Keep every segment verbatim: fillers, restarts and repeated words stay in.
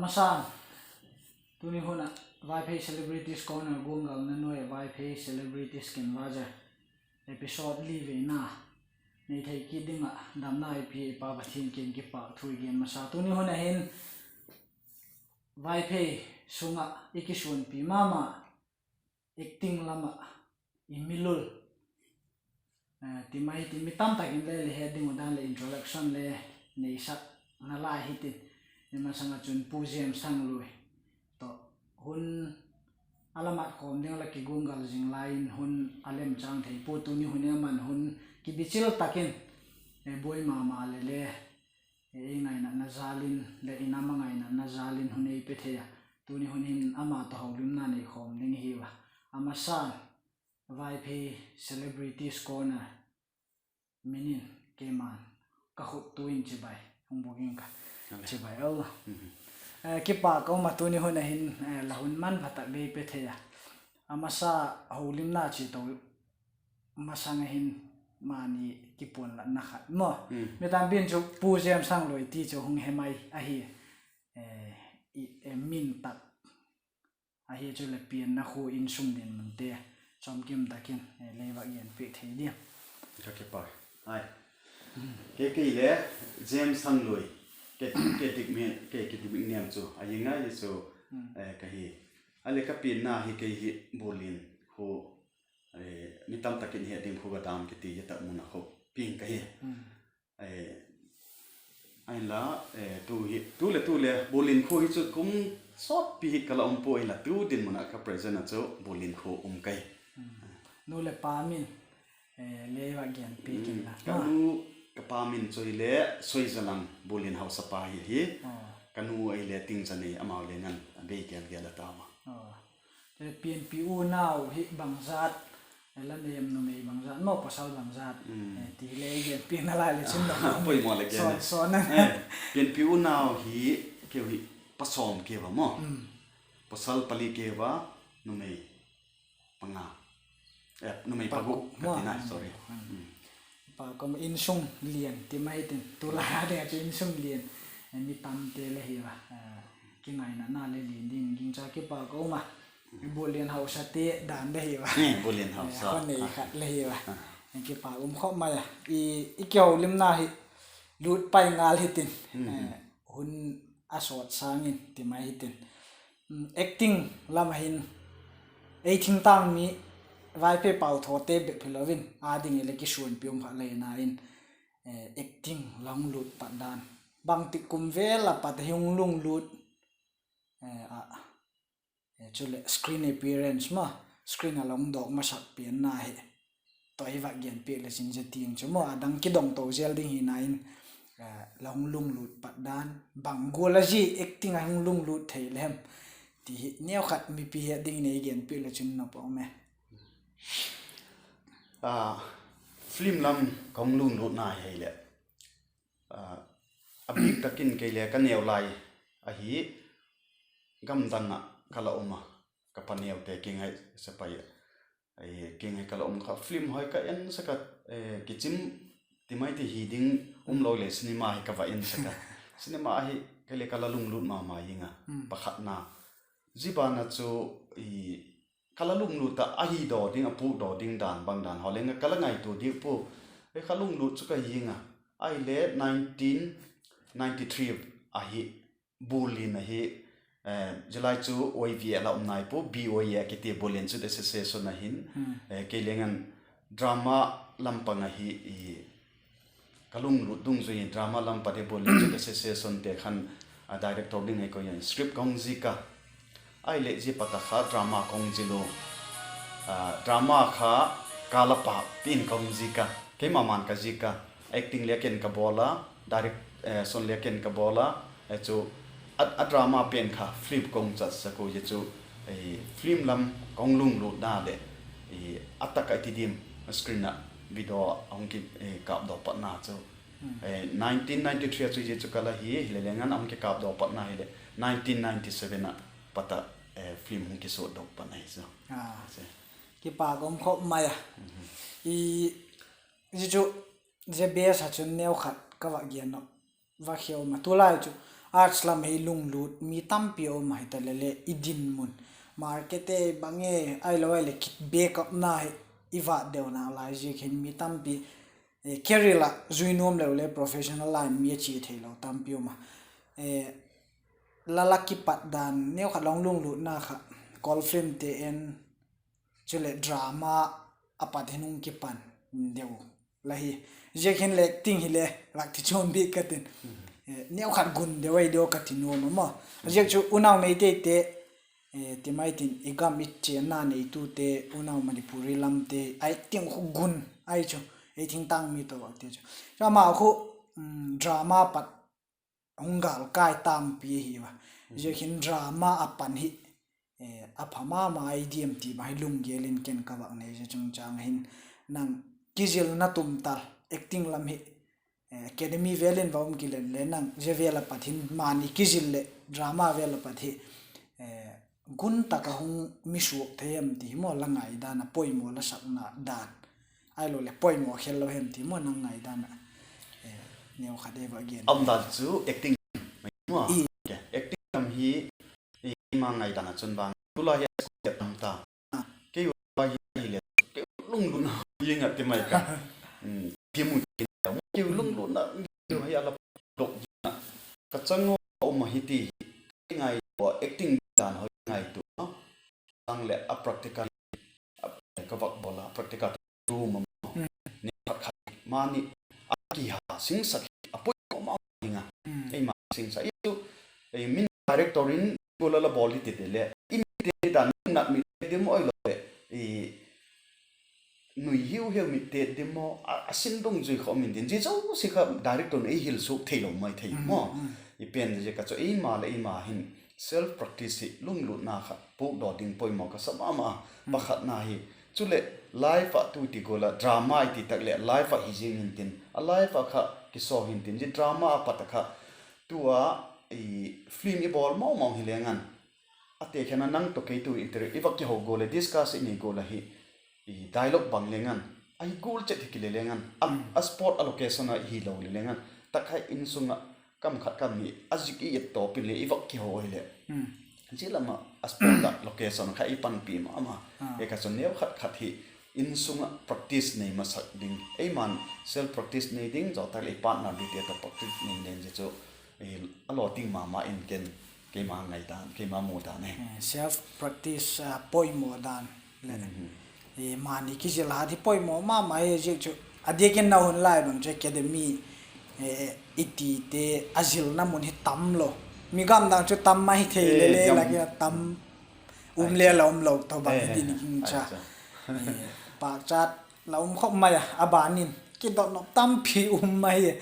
Masan, tuni hun ah Vaiphei Celebrities Corner guanggalna nuai ah Vaiphei Celebrities Conversation episode li veina nei thei kit ding ah damna ei pia i Pa Pathian kiang kipâk thu i gen masa. Tuni hun ah hin Vaiphei sung ah i kisuanpi ma ma acting lam ah i milul, ti mai ti mi tamtak in le le het ding uh dan leh introduction le neisakna lai hitin, i masang ah chun Pu James Thanglui tawh hun a la mat khawm ding a la kiguanggal zing lai in hun a lemchâng thei pua, tuni hun in aman hun kibichil tak in buai ma ma leh le ei ngainatna jâl in leh i nam a ngainatna jâl in hun ei pe thei a, tuni hun hin ama tawh holimna nei khawm ding i hiu a. A masan, Vaiphei Celebrities Corner min in keima'n ka khut tu in chibai hung bûk ing ka. Chibai o. Kipâk ka um a, tuni hun ah hin la hun manpha tak ei pe thei a. A masa, holimna chia to masang ah hin mani kipuanlatna khat maw, mi tampi'n chu Pu James Thanglui ti chu hung he mai ahi. Min tak ahi chuleh pianna khua, insung dinmunte chawmkim tak in lei vak gen piak thei diam? Ka kipâk. Kei, kei le James Thanglui, kei, kei dik mi, kei ki dik mi niam chu a hi ngai chu ka hi. A leh ka pianna hi kei hi Bualin khu, mi tamtak in het ding khu Gadam kiti hi tak mun ah khu piang ka hi. Ahinla, tu hi, tu leh tu le Bualin khu hi chu kum sawtpi hi ka la um pua, ahinla tu dinmun ah ka present ah chu Bualin khu um ka hi. Nu leh pa min le vak gen piak inla. Ka nu, ka pa min chu hile Soizalang, Bualin hausapa hi hi. Ka nu ahile Tingzanei, amau le ngan a bei gel gel a tau a. Pianpi unau hi bangzat la nei em, numei bangzat maw, pawsal bangzat ti le i gen piakna lai le chin lo. Poimaw le gen. Pianpi unau hi keu hi pasawm keu a maw. Pawsal pali keu a, numei panga, numei paguk ka tina, sorry. Pa kawm insung lian ti mai tin, tulai a ding ah chu insung lian, mi tamte le hi a, kingainatna le lian ding gingcha kipâk ka um a. Bualin hausate dan le hi a, Bualin hausa kha nei khat le hi a. Kipâk um khawp mai a, i kiholimna hi lût pai ngal hitin, hun a sawt sâng in ti mai hitin, acting lam ah hin ei thingtâng mi, Vaiphei pauthawte bep hilo in, â ding i le kisuanpi um kha leina in, acting la hung lût pat dan, bangtik kum vel a pat a hi hung lunglût a, chuleh screen appearance maw, screen a la hung dawk masak pianna hi tawh i vak gen piak le chin, zia tiang chu maw, a dang kidong to zel ding hina in, la hung lunglût pat dan, bang gual a zia acting a hung lunglût thei le hem ti hi neukhat mipi het dingin ei gen piak le chin nop um e. Film lam ka hung lunglûtna hileh, a bîk tak in kei le ka neu lai ahi, gamdang ah ka la um a, ka pa neute kiang ah, sepai kiang ah ka la um kha, film hoi ka en sek a, kichim ti mai ti hi ding umlo leh cinema hi ka va en sek a. Cinema hi kei le ka la lunglût ma ma ing a, pakhatna. Zia ban ah chu ka la lunglût ah, ahi daw ding, a pukdaw ding dan bang dan haw leng a ka la ngaitua diak pua, ka lunglût chu ka hi ing a. Ahile nineteen ninety-three ahi, Bualin ahi, zia lai chu Y V A la um nai pua, B Y A kiti, Bualin Youth Association a hin, kei leng an drama lam pang ahi, ka lunglût dungzui in drama lam pat hi Bualin Youth Associationte khan a director ding ei koi a, script ka hung zik a. Ahileh zia pat a kha drama ka hung zil u, drama kha Kâl a Pâk ti in ka hung zik a, keima ma'n ka zik a, acting le ken ka bawl a, direction le ken ka bawl a, chu a drama pen kha film ka hung chatsak u, zia chu film lam ka hung lunglûtna leh a tak ah i ti diam, screen ah video a hung kikâpdaw patna chu nineteen ninety-three a chu zia chu ka la hi, hile leng an a hung kikâpdaw patna hileh nineteen ninety-seven ah pat a film hung kisuatdaw pat ahi chu. Kipâk um khawp mai a. Zia chu, zia base a chun neukhat ka va gen a, va kheu ma, tulai chu Arts lam hi lunglut mi tampi a um ahi ta leh le, i dinmun, market e bang e, ahilo ahileh kit backup na hi i vat deu nalai ziak hin mi tampi, eh, career ah zui nuam leu le professional line mi a chia theilo tampi um a. Eh, la la kipat dan neu khat long lunglutna kha, Kawl film te en, chuleh drama a pat hin hung kipan deu la hi. Ziak hin le acting hi le vak ti chuam bik ka tin. Eh, neu khat gun deu ahi deu ka ti nuam a maw. Ziak chu unau Meiteite, eh, ti mai tin i gam i chenna neitute, unau Manipuri lamte, acting khu gun ahi chu, ei thingtang mi tawh vak ti chu. Chu ama khu, um, drama pat hung gâl kai tampi ahi ua. Ziak hin drama a pan hi, eh, a pha ma ma ahi diam ti bang hi lunggel in ken ka vak nei zia chungchâng hin, nang kizilna tum tal acting lam hi, eh, academy vel in va um kilen le nang zia vel a pat hin mani kizil leh drama vel a pat hi, eh, gun tak a hung mi suak thei em ti hi maw, la ngaidan a poimaw la sakna dan, ahilo leh poimaw khel lo hem ti maw nang ngaidan a, eh, neu khat ei va gen. A um dan chu acting mai maw. Acting lam hi, i, eima ngaidan a chun vang tulai hi a school tam ta, kei u hi ahileh, kei u lunglutna hi ngat ti mai ka, ti mu, kei u lunglutna hi a la dok ding a, ka chang a um ahi ti hi, ngaitua acting dan hoi ngaitua, chang leh a practical, ka vak bawl a practical room a maw, ni khat khat mani a kiha singsak hi a poimaw ma ma ding a, eima singsak i chu, ei min director in gual a la bawl hi ti te le, i mite dan nat mit te dim ahilo leh, i nui hiu hiu mit te dim maw, a, a sin dungzui kha um intin, zia zosia kha director in ei hil suak theilo mai thei maw. I pen zia ka chu eima leh eima hin self practice hi lunglutna kha puakdaw ding poimaw ka sa ma ma a, pakhatna hi. Chuleh life ah tu ti gual a drama i ti tak leh life ah hi zing intin, a life ah kha kisaw hintin, zia drama a pat a kha tu a film i bawl mawngmawng hi leng an, a tekhen a nang tawh kei tu inter i va kiho gual leh discuss i nei gual ahi, dialogue bang leng an, ahi gual chet hi kile leng an, a spot a location a hilo le leng an, tak kha insung ah kam khat kam ni a zik i et tawp in le i va kiho hileh, zia lam ah a spot a location kha i panpi ma ma. E kha chun neu khat khat hi insung ah practice nei masak ding, eima'n self practice nei ding, zaw tak leh i partner dite tawh practice nei len zia chu a lawting ma ma in ken, keima ngaidan, keima mudan e. Self practice poimaw dan leh, mani kizil hat hi poimaw ma ma hi ziak chu, a diak in na hun lai bang chu academy i tite a zilna mun hi tam lo, mi gam dang chu tam mai thei le le, lak in a tam, um le la um lo tho bang hi din hing cha. Pâkchat la um khop mai a, a ban in kidot nop tampi um mai hi,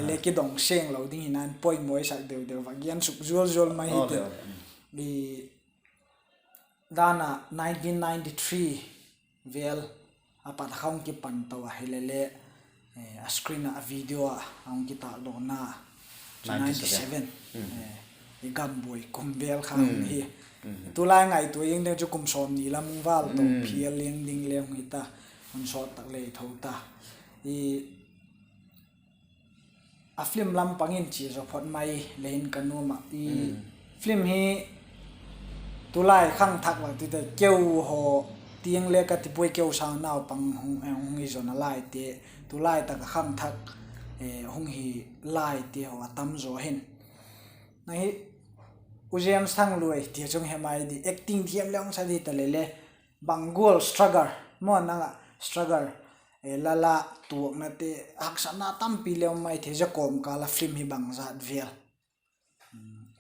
le kidong seng lo ding hinan poimaw i sak deu deu va gen suk zual zual mai hi ti. Dan a nineteen ninety-three vel a pat kha hung kipan to ahile le, a screen ah a video ah a hung kitâkdawna chu ninety-seven, i gambuai kum vel kha hung hi. Tulai ngaitua ing ding chu kum sawmni lam hung val to phial ing ding le hung hi ta, hun sawt tak le i tho ta. A film lam pang in chia zaw phot mai le hin ka nuam ah, film hi tulai khangthak vak ti ta keu haw tiang le ka ti puai, keu sâng naupang hung hi zaw nalaite, tulai tak ah khangthak hung hi laite haw a tam zaw hin. Nang hi U James Thangluai ti chung he mai di, acting thiam le hung sa di ta le le, bang gual struggle maw, nang ah struggle, la la tuaknate, haksatna tampi le um mai thei, zia kawmkâl a film hi bangzat vel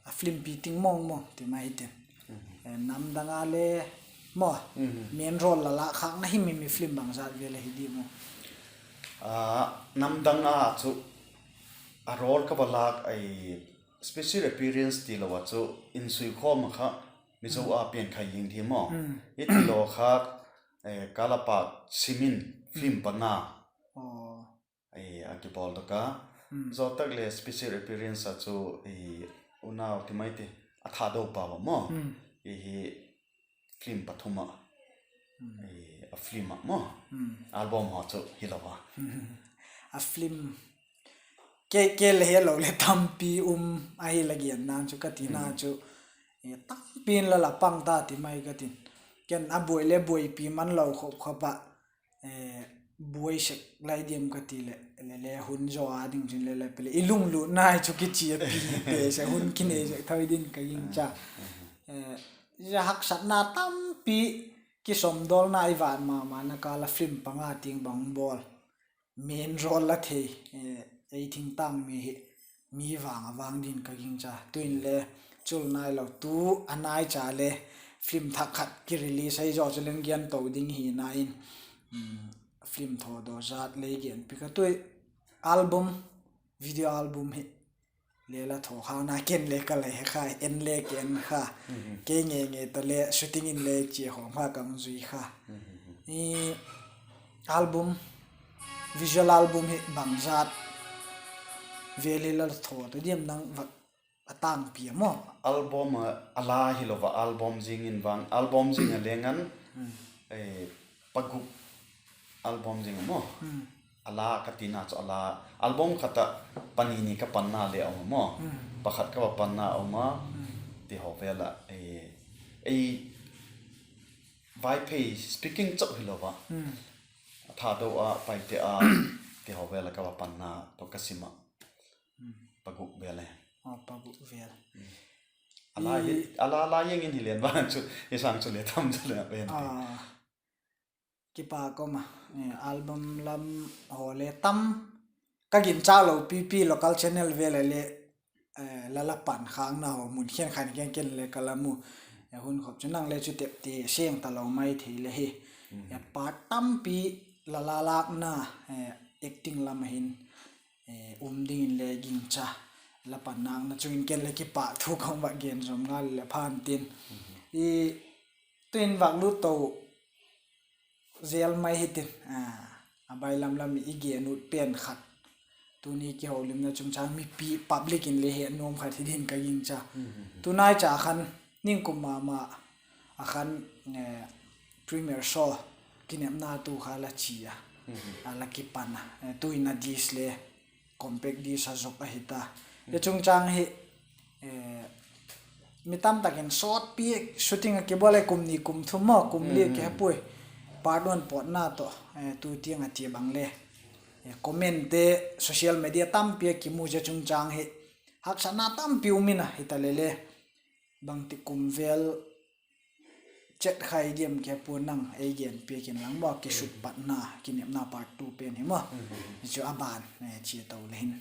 a film pi ting mawng maw ti mai tin, namdang a le maw, main role la lâk khâkna him him hi film bangzat vel ahi di maw? Namdang a chu a role ka va lâk, special appearance tilo a chu, Insuikhawm a kha Mizo a piankhai ing di maw, i tilo kha, Kâl a pâk sim in film panga a kibawldok a. Zaw tak le special appearance a chu, unau ti mai ti, a Thado pau a maw, hi film pathum ah, a film ah maw, album haw chu hilo a, a film Ke, ke le he lo le tampi um ahi la gen dan chu ka tina chu. Tampi in la la pang ta ti mai ka tin. Ken a buai le buaipi man lo khop khop ah, buai sek lai diam ka ti leh, le le hun zaw a ding chin le le pe le i lunglut nai chu kichia pi pe se hun kinei sek thoi din ka gingcha. Zia haksatna tampi kisomdawlna i van ma ma na kâl a film panga tiang bang bawl, main role la thei, ei thingtâng mi hi mi vang a vang din ka gingcha. Tuin le chul nai lo tu a nai cha le film thak khat kirelease ahi zaw chu leng gen to ding hina in, film thawdaw zat lei gen pi ka tui album, video album hi le la thaw kha na ken le ka lei kha, en le ken kha, kei nge nge ta le shooting in le chia khawm kha ka zui kha. Album, visual album hi bangzat vel hi la thaw ta diam nang va a tângpi a maw? Album a la hilo va, album zing in vang, album zing a leng an, pagup album zing a maw? A la ka tina chu a la, album khat ah pani ni ka panna le a um a maw? Pakhat ka va panna a um a, ti haw vel ah, ei Vaiphei speaking chauh hilo va, a Thado a, Paite a, ti haw vel ah ka va panna tawh ka sim ah, pagup vel e. A la lai eng in hi len vang chu i sâng chu le tam chu le a pen ti. Kipak um a, album lam haw le tam, ka ginchâk lo pipi local channel vel a le la la pan khâkna haw mun khenkhat keng ken le ka la mu. Hun khop chu nang le chu tepte seng talo mai thei le hi, part tampi la la lâkna, acting lam a hin um dingin le gingcha, la pan nâkna chung in ken le kipakthu ka va gen zawm ngal leh phan tin. Tuin vâklut to zel mai hitin, a bailam lam i gen ut pen khat, tuni kiholimna chungchâng mipi public in le he nuam khat hi din ka gingcha. Tunai cha khan ningkum ma ma a khan premiere show, kinepna tu kha la chi a, a la kipan a, tuin a disc le compact disc a zuk ahi ta. Zia chungchâng hi mi tamtak in sawtpi shooting a kibawl e, kum ni kum thum maw, kum li kihepui, part one pawtna tawh, tu tiang a ti bang le commentte social media tampi a kimu zia chungchâng hi haksatna tampi um in a, hitaleh le bangti kum vel chet khai diam kihepua, nang ei gen piak inlang maw, kishoot patna Kinepna part two pen hi maw, chu a ban chia to le hin.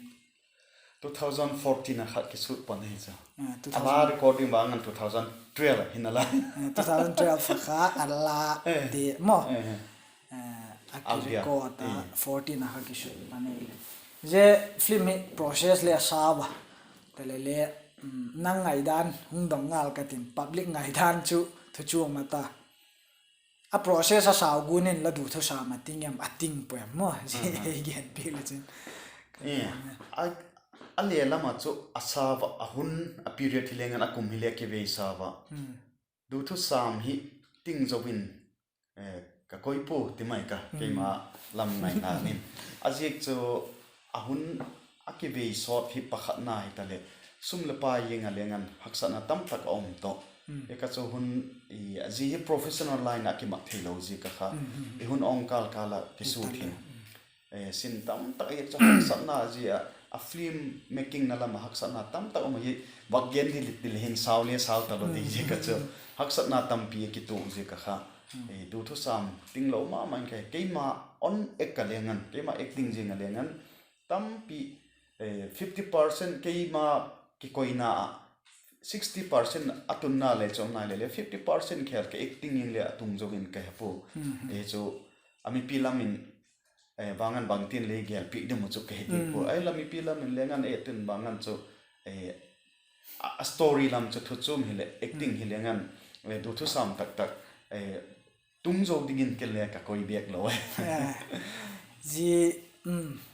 Two thousand fourteen a khat kishoot pan ahi chu. A la recording vang an two thousand twelve hin a la, two thousand twelve a kha a la ti maw, a kirecord a fourteen a kha kishoot pan ahi. Zia film hi process le a sa ua, taleh le nang ngaidan hung dong ngal ka tin, public ngaidan chu thu chuam a ta. A process a sau gun in la duthusam a ting em, a ting puai em maw, zia ei gen piak le chin. A le lam ah chu a sa ua, a hun, a period hileng an, a kum hile a kivei sa ua, duthusam hi ting zo in ka koi pua ti mai ka, keima lam ngaina in. A ziak chu a hun a kivei sawt hi pakhatna hitaleh, sum leh pai ing a leng an haksatna tamtak a um tawh. Eka chu hun, zia hi professional line ah kimat theilo ziak a kha, i hun awng kâl kâl ah kishoot hin sin tamtak a, chu haksatna zia a film makingna lam ah haksatna tamtak um ahi. Vak gen di lit di le hin sau le sau talo di ziak a chu, haksatna tampi a kituak ziak a kha, duthusam tinglo ma ma in ka, keima on ek a leng an, keima acting zing a leng an tampi, fifty percent keima kikoina ah, sixty percent a tunna le chu um nai le le, fifty percent khel ka acting in le a tung zo in ka he pua. Chu a mipi lam in vang an bangtin le gelpiak ding uh chu ka he di pua. Ahi la mipi lam in leng an e tun vang an chu, a story lam chu thu chuam hileh, acting hileng an, duthusam tak tak tung zo dingin ken le ka koi bek lo e. Zia,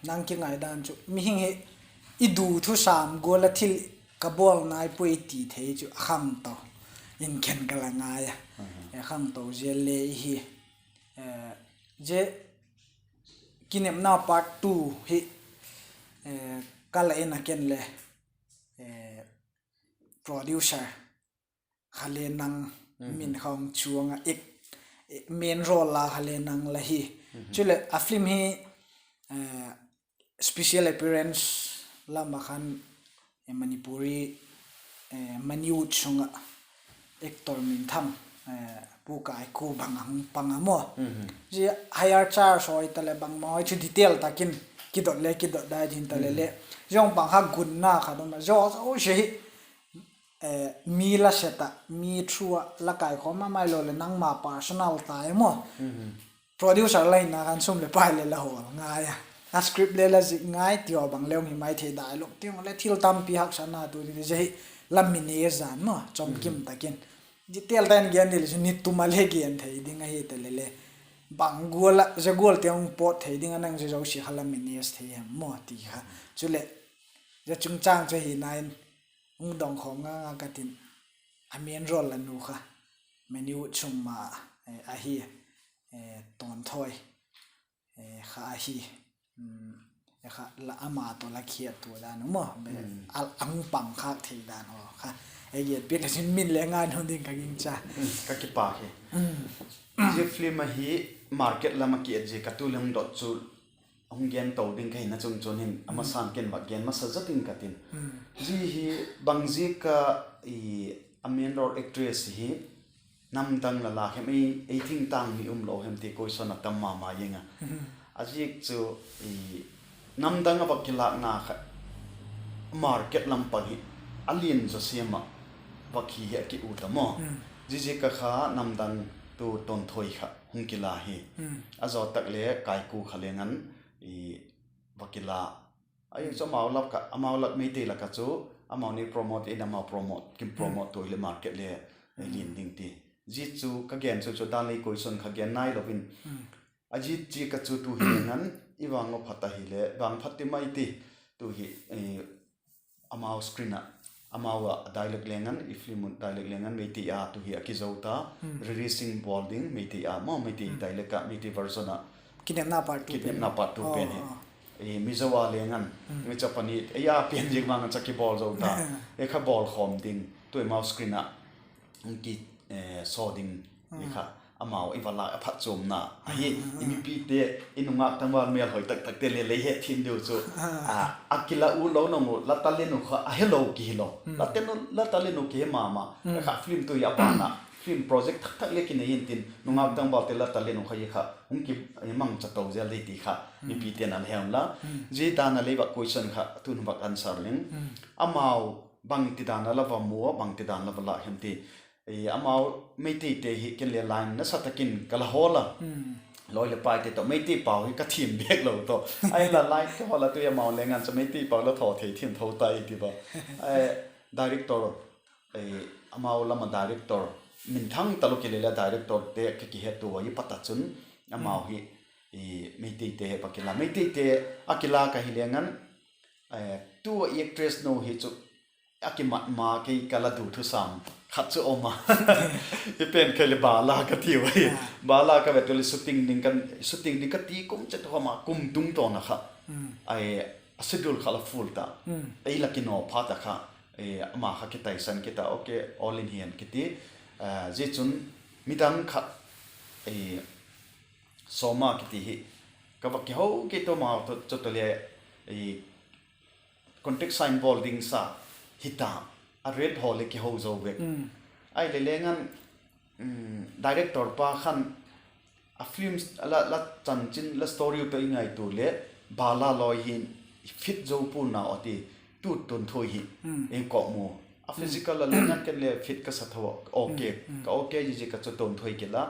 nang kingaidan chu mihing hi i duthusam gual a thil ka bawl nai puai ti thei chu a khangto in ken ka la ngai a, a khangto zel le i hi. Zia Kinepna part two hi, Ka la en a ken le, producer kha le nang, min kha hung chuang a, main role la kha le nang la hi. Chuleh a film hi special appearance lam ah khan Manipuri, Manipur sung ah actor minthang, Pu Kaiku bang a hung pang a maw. Zia hire charge hawi ta leh bang ma hawi chu detail tak in kidot le kidot dai ding ta le le, zia hung pang kha gunna khat um a, zia zosia hi mi la set ah, mi through ah la kaikhawm a, mai lo leh nangma personal tai maw. Producer la hina khan sum leh pai le la hawl ngai a, a script le la zik ngai ti haw bang le hung hi mai thei, dialogue tiang le thil tampi haksatna tu ding zia hi la manage dan maw, chomkim tak in. Detail tak in gen ding le chu ni tum a le gen thei ding ahi ta le le, bang gual ah zia gual tiang hung pawt thei ding a, nang zia zosia kha la manage thei hem maw ti kha. Chuleh zia chungchâng chu hina in hung dong khawm ngang a ka tin, a main role la nu kha Manipur sung ma ahi, Tonthoi kha ahi. Kha ama tawh la khiattua dan u maw, a hung pang khâk thei dan haw kha ei gen piak a, zia min le ngai nuam ding ka gingcha. Ka kipâk hi. Zia film ahi market lam ah ki et zia ka tu leh hung dot chu hung gen to ding ka hina chung chun hin a masa'n ken vak gen masa zat ing ka tin. Zia hi bang ziak a a main role actress hi namdang la lâk hem, ei thingtâng mi um lo hem ti question a tam ma ma ing a. A ziak chu namdang a vak kilâkna kha market lam pang hi a lian zaw siam ah vak hi hi a ki ut a maw. Ziaziak a kha namdang tu Tonthoi kha hung kila hi. A zaw tak le Kaiku kha leng an va kila. Ahi chu amau lak ah, amau lak Meitei lak ah chu amau ni promote in amau promote, kin promote tu hileh market le lian ding ti. Zia chu ka gen chu chu dan lei question kha gen nai lo in. A zia ziak a chu tu hi leng an i vang u phat ahileh vangphat ti mai ti. Tu hi amau screen ah, amau a dialogue leng an, i film u dialogue leng an Meitei a tu hi a kizo ta. Releasing bawl ding Meitei a maw, Meitei dialogue ah, Meitei version ah. Kidnapna part two pen hi Mizo a leng an, mi cha pani ei a pen ziak vang a cha kibawl zo ta. E kha bawl khawm ding tu amau screen ah hung ki show ding, i kha amau i va lâk a phatchuamna ahi. I mipite, i nungâk tangval mêlhoi tak takte le lei hetthiam diu chu a kila u lo nung u la talent u kha a helo kihilo, la talent u kihe ma ma. Kha film tu hi a ban ah film project thak thak le kinei intin nungâk tangvalte la talent u kha i kha hung kimangcha to zel dei ti kha mipite'n a la he unla. Zia dan a lei va question kha tun va answer leng. Amau bangtidan a la va mu a, bangtidan la va lâk hem ti. Amau Meiteite hi ken le line nasa tak in ka la hawl a, lawi leh paite tawh Meitei pau hi ka thiam bêk lo tawh. Ahinla line ka hawl a tu amau leng an cha Meitei pau la thaw thei thiam tho ta i ti va. Director, amau lam a director minthang talo kile le directorte ka kihettua i pat a chun amau hi Meiteite he va kila, Meiteite a kila ka hi leng an, tu a actress nu hi chu a kimat ma kei ka la du thusam khat chu um a. I pen kei le bala ka tiu ahi. Bala ka ve tu le shooting ding ka ti kum chet khawm a kum tung tawn a kha a schedule kha la full ta. Ei la kinaw phat a kha ama kha kitaisan kit a, okay, all in hi an kiti. Zia chun midang khat Sawma kiti hi ka va kiho kit a, amau chu tu le contact sign bawl ding sa hita, a rate haw le kiho zo vek. Ahile leng an director pa khan a film la chanchin la story u tawh i ngaitua leh bala lawi hin fit zo pua'n a ti, tu Tonthoi hi ei kawkmu a physical a leng an ken le fit ka sa tho a, ka okay, ka okay ziaziak a chu Tonthoi kila.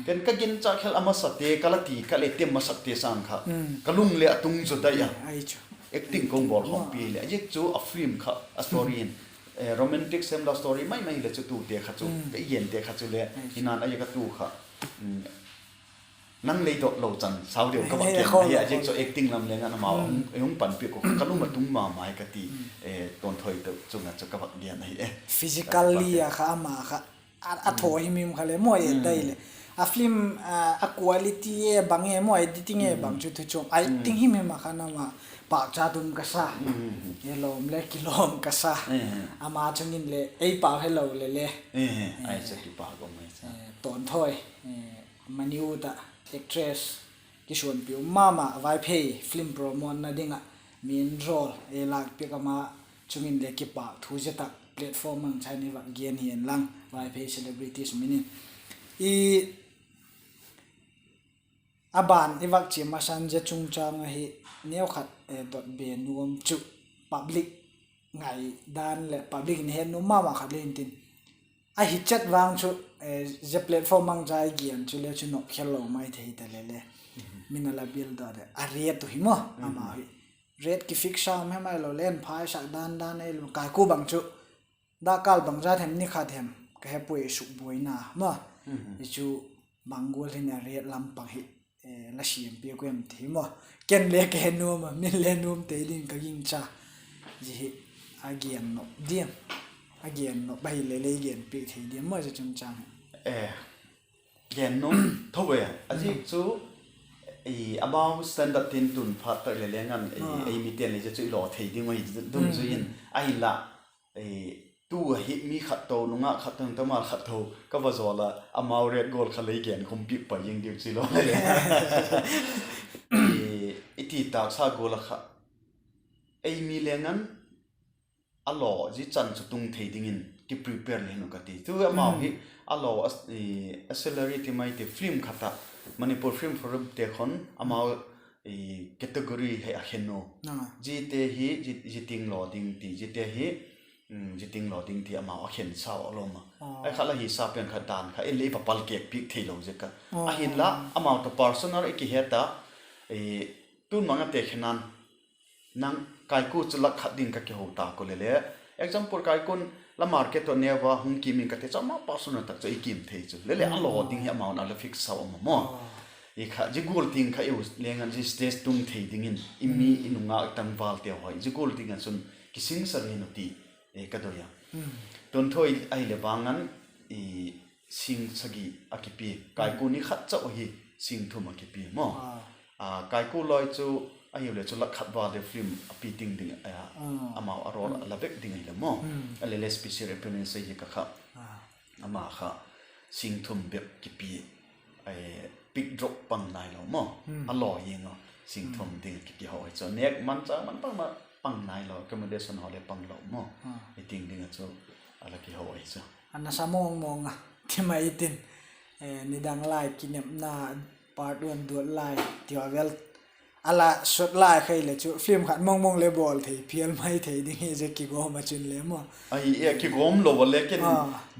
Ken ka ginchâk khel a masate ka la ti ka le tem masakte sâng kha ka lung le a tung zaw dai a. Acting ka hung bawl khawmpi leh a ziak chu a film kha a story in romantic sem love story mai mai hile chu tute kha chu ka i gente kha chu le hinan a ziak a tu kha nang lei dot lo chan sau deu ka va gen ahi. A ziak chu acting lam leng an amau ei hung panpiak u kha ka lung a tung ma mai ka ti. Tonthoi tawh chung a chu ka va gen ahi e. Physically a kha ama kha a thaw himhim kha le maw, et dai leh A film a quality e bang e maw, editing e bang chu thu chuam, acting him him a khan ama pâkchat um ka sa. Lawm le kilawm ka sa. Ama chung in le ei pau helo le le, tawnthoi, mani ut ah actress kisuanpi um ma ma, Vaiphei film promote-na ding ah main role ei lâkpiak ama chung in le kipâk thu zia tak platform mangcha in i vak gen hi'n lang, Vaiphei celebrities min in. I A ban i vak chia masan zia chungchâng ahi, neukhat dot be nuam chu public ngaidan leh public in het nuam ma ma khat le intin, ahi chet vang chu, zia platform mangcha i gen chu le chu nop khel lo mai thei ta le le, min a la bil da de a riat uh hi maw, ama hi rate kifix sam hem ahilo le en phaisak dan dan ei lo, kaiku bang chu dakkal bangzat hem ni khat hem ka he puai, sukbuaina maw, i chu bang gual hin a rate lam pang hi la siam piak u em ti hi maw, ken le ka he nuam a, min le nuam tei ding ka gingcha. Zia hi a gen nop diam, a gen nop ahile lei gen piak thei diam maw zia chungchâng hi? Gen nuam tho e, a ziak chu amau standard tin tun phat tak le leng an ei miten le zia chu i law thei ding ahi dungzui in, ahinla tu ahi mi khat tho, nungak khat tho, nungtamal khat tho ka va zawl a, amau rate gual kha lei gen khum piak pai zing diu chi lo le, i ti tâksa gual a kha ei mi leng an a law zia chan chu tung thei dingin kiprepare le hin uh ka ti. Tu amau hi a law a salary ti mai ti film khat ah Manipur Film Forumte khun amau category hi a khen u. Ziate hi zia ting law ding ti, ziate hi zia ting law ding ti amau a khensau a lawm a. Ai kha la hi sa pen kha dan kha ei le i va palkêk piak theilo ziak a. Ahinla amau tawh personal i kihet a, tun mang a te khenan nang kaiku chu lak khat ding ka kiho ta ku le le, example kaikun la market tawh neu a hung kim in ka ti chu ama personal tak chu i kim thei chu le le a law ding hi amau in a la fix sau a ma maw. I kha zia gual ting kha i u leng an zia stage tung thei dingin i mi i nungak i tangvalte haw hi zia gual ting a chun kisingsa le hin uh ti ka doi a. Tun tho ahile vang an sing sagi a kipia, kaiku ni khat chau ahi, sing thum a kipia maw. Kaiku lawi chu ahiu le chu lak khat val le film a pi ting ding, amau a role a la vek ding ahile maw, a le le special appearance ahi ka kha, ama kha sing thum bep kipia, pick drop pang nailo maw, a law zing a, sing thum ding ki kiho ahi chu, nêk man cha man pang ma, pang nailo, accommodation haw le pang lo maw, i ting ding a chu a la kiho ahi chu. A nasa mawng mawng a ti mai tin, nidang lai kinepna part one duat lai ti a vel a la sut lai kha ile chu film khat mawng mawng le bawl thei phial mai thei ding hi zia kigawm a chun le maw. Ahi e, kigawm lo a le ken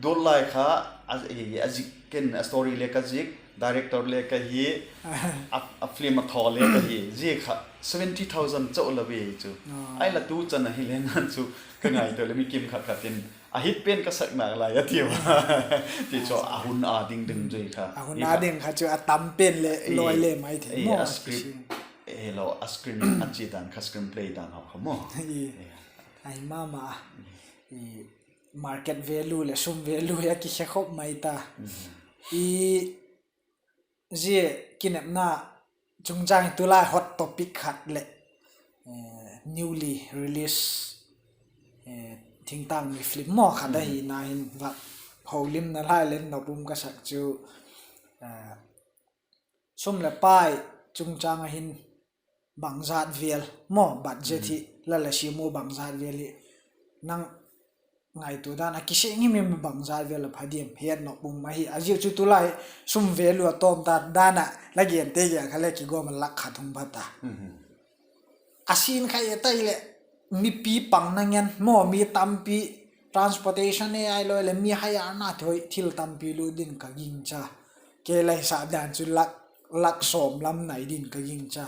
duat lai kha a zik ken a story le ka zik, director le ka hi, a film a thaw le ka hi, zia kha seventy thousand chau lo ve chu. Ai la tu chan ahi le ngan chu ka ngaitua le mi kim khat khat in a hit pen ka sak nak lai a tiu. Ti chu a hun a ding ding zui kha, a hun a ding kha chu a tam pen le lawi le mai thei maw, a script hilo, a screen a chi dan kha, screenplay dan haw kha maw. Ahi ma ma a, market value leh sum value hi a kikhe khop mai ta. I zia kinepna chungchâng hi tulai hot topic khat leh newly release thingtâng mi film maw khat ahina hin va holimna lai le nop um ka sak chu, sum leh pai chungchâng a hin bangzat vel maw, budget hi la la siam u bangzat vel hi nang ngaitua dan a kiseng him him bangzat vel a pha diam het nop um ahi. A ziak chu tulai sum value a tawm ta dan ah la gente gen kha le kigawm a lak khat hung pha ta. A sin kha e tai leh mipi pangna ngen maw, mi tampi transportation e ai lawi leh mi hire na thoi thil tampi lut ding ka gingcha. Kei la hisap dan chu lak, lak sawm lam nai ding ka gingcha.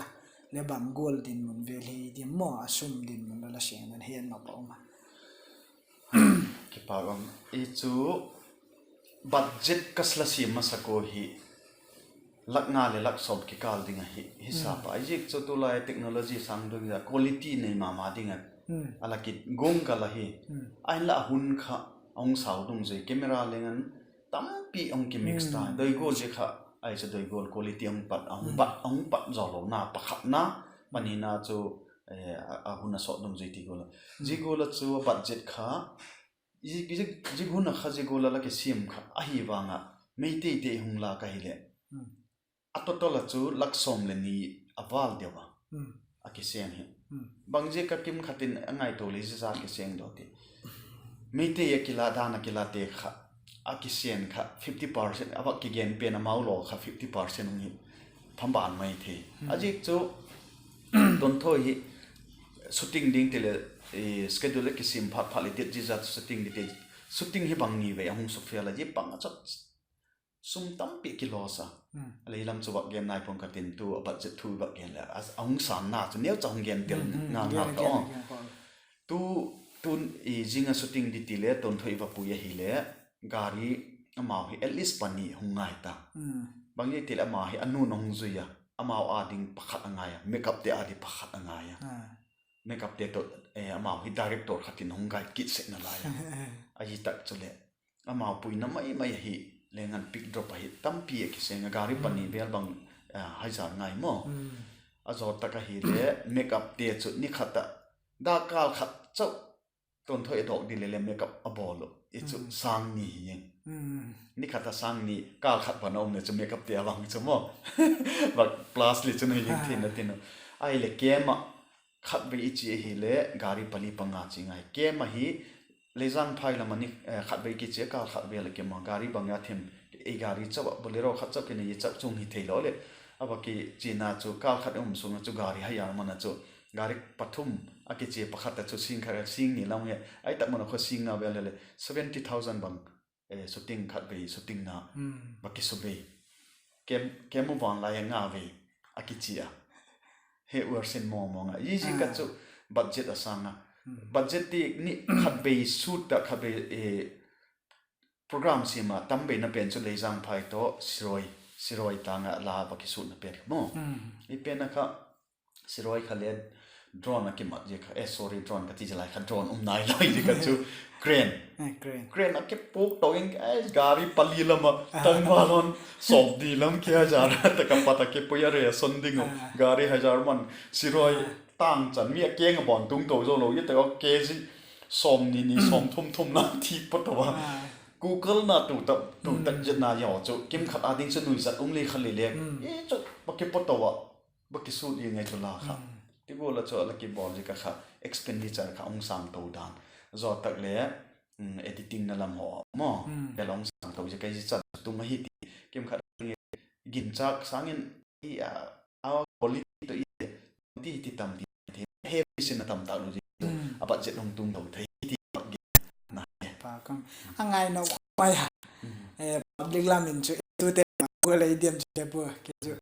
Le bang gual dinmun vel hi diam maw, a sum dinmun la la siam dan het nop a um a. Kipak um. I chu budget ka la siam masak u hi lak nga leh lak sawm kikâl ding ahi, hisap a. I ziak chu tulai technology sâng dungzui a quality nei ma ma ding a, a la kiguang ka la hi. Ahinla a hun kha a hung sau dungzui, camera leng an tampi hung kimix ta. Doi gual zia kha, ai chu doi gual quality hung pat, a hung bat, a hung pat zaw lona pakhatna, panina chu, a hun a sawt dungzui ti gual a. Zia gual a chu a budget kha, zia hun a kha zia gual a la kisiam kha ahi vang ah, Meiteite hung lâk ahileh, a total a chu lak sawm leh ni a vâl deu a, a kiseng hi. Bangziak a kimkhat in a ngaitua le zia a kiseng daw ti. Meitei a kila dan a kilate kha, a kiseng kha fifty percent a vak kigen pen amau law kha fifty percent hung hi phaban mai thei. A ziak chu Tonthoi hi shooting ding ti leh, schedule a kisiam phat phat leh date zia zat shooting ding ti, shooting hi bang ni vei a hung sufel a, zia bang a chu sum tampi kiloss a. A lei lam chu vak gen nai pong ka tin, tu a budget thu vak gen le a hung sânna chu neu cha hung gen tel nga nga ta aw. Tu, tun i zing a shooting ding ti le Tonthoi va pui ahile, gari amau hi at least pani hung ngai ta. Bangziak ti leh ama hi a nu'n a hung zui a, amau â ding pakhat a ngai a, makeupte â ding pakhat a ngai a. Makeupte tawh amau hi director khat in hung guide kit sek nalai a. Ahi tak chuleh amau puina mai mai ahi, leng an pick drop ahi, tampi a kiseng a, gari pani vel bang hazar ngai maw. A zaw tak ahile makeupte chu ni khat ah, dakkal khat chau Tonthoi a dawk ding le le makeup a bawl uh i chu sâng ni hi ing. Ni khat a sâng ni, kâl khat ban a um le chu makeupte a bang chu maw, vak plus le chun hi ing thina tin uh. Ahile camp ah khatvei i chia ahile gari pali panga chi ngai. Camp ahi, Leijangphai lam a ni khatvei kichia, kâl khat vel a camp a, gari bang a thim, ei gari chau ah Bolero khat chau kinei i chau chung hi theilo leh, a va kichiana chu kâl khat um sung a chu gari hazar man a chu gari pathum a kichia, pakhat a chu sing khat, sing ni lam hi, ahi tak man a kha sing nga vel le seventy thousand bang, shooting khatvei shootingna va kisu vei. Camp, camp u vang lai a nga vei a kichia. He worsen mawng mawng a, i zia ka chu budget a sâng a. Budget ti ni khatvei shoot ta, khatvei program siam a tam veina pen chu Leijangphai tawh Siroi, Siroi tâng ah la va kishootna pen kha maw. I pen a kha Siroi kha le drone a kimat zia kha, eh sorry, drone ka ti zia lai kha drone um nai lai zia ka chu crane. Crane a kipuak to in, gari pali lam a tangval hon sawmni lam kihazar tak a pat a kipui a, ration ding uh gari hazar man, Siroi tâng chan mi a keng a bawn tung to zo lo i tak a, kg sawmni ni sawmthum thum na thi pua to a. Kukalna tu tak, tu tak zetna zaw chu kimkhat a ding chu nuizat um le kha le le, i chu va kipua to a, va kishoot i ngai chu la kha. Ti gual a chu a la kibawl zia ka kha expenditure kha hung sâng to dan, zaw tak le editingna lam haw maw, bel hung sâng to zia ka, zia chan tung ahi ti kimkhat ginchâk sâng in, i a quality tawh i ti, ti tam ti, he sin a tam tak lo zia chu a budget hung tung to thei ti, a ngainop mai a. Public lam in chu tute ma gual ei diam chu le pua, kei chu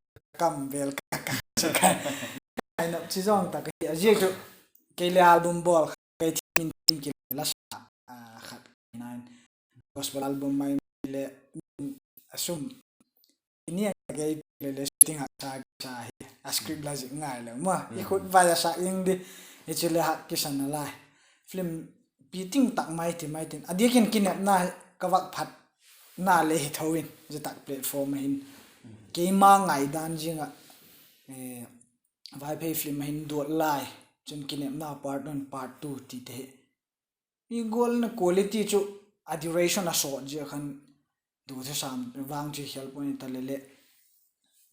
kam vel ka ka chu ka ngainop chi zawng tak ahi a, zia chu kei le album bawl kha kei thiam in tin kile la sa khat nine gospel album mai le a sum i ni a kei le le shooting haksa kisa hi, a script la zik ngai le maw, i khut vai a sa ing di, i chu le hak kisa nalai. Film piting tak mai ti mai tin, a diak in kinepna ka vak phatna le hi tho in, zia tak platform a hin keima ngaidan zing ah Vaiphei film a hin Duat Lai, chun Kinepna part one, part two ti te hi i gual na quality chu a duration a sawt zia khan du thusam vang chu khel pua ni ta le le,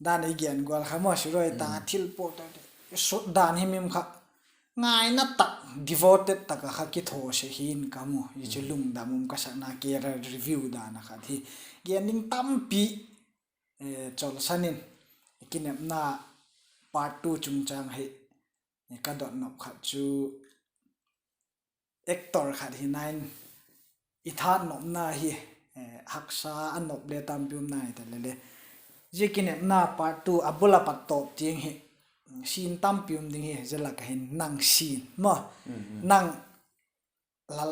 dan ei gen gual kha maw, Siroi tâng a thil pua ta, sut dan himhim kha ngaina tak, devoted tak a kha kitho se hin ka mu. Zia chu lungdam um ka sakna career review dan a khat hi, gen ding tampi chawlsan in, Kinepna part two chungchâng hi ka dot nop khat chu actor khat hina in i that nopna hi, haksa a nop le tampi um nai ta le le, zia Kinepna part two a bul a pat tawp tiang hi scene tampi um ding hi, zia lak a hin nang scene maw, nang la,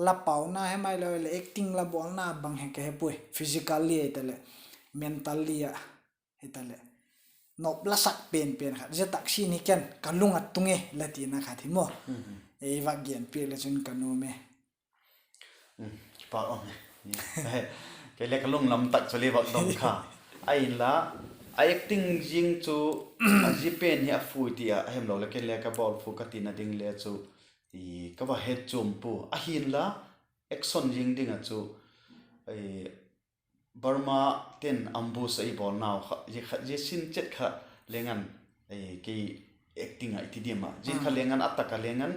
la pauna he mai lo le acting la bawlna bang he ka he puai, physically hita leh mentally a hita leh nop la sak pen pen khat, zia tak scene hi ken ka lung a tung e la tina khat hi maw, ei vak gen piak le chun ka nuam e. Kipak um e. Kei le ka lunglam tak chu le vak dong kha. Ahinla, a acting zing chu, a zia pen hi a phui ti a, ahemlo le kei le ka bawl phu ka tina ding le chu, ka va het chuam pua. Ahinla, action zing ding ah chu, Burma ten ambush a i bawlnau kha, zia kha, zia scene chet kha leng an, kei acting ah i ti diam ah, zia kha leng an a tak a leng an,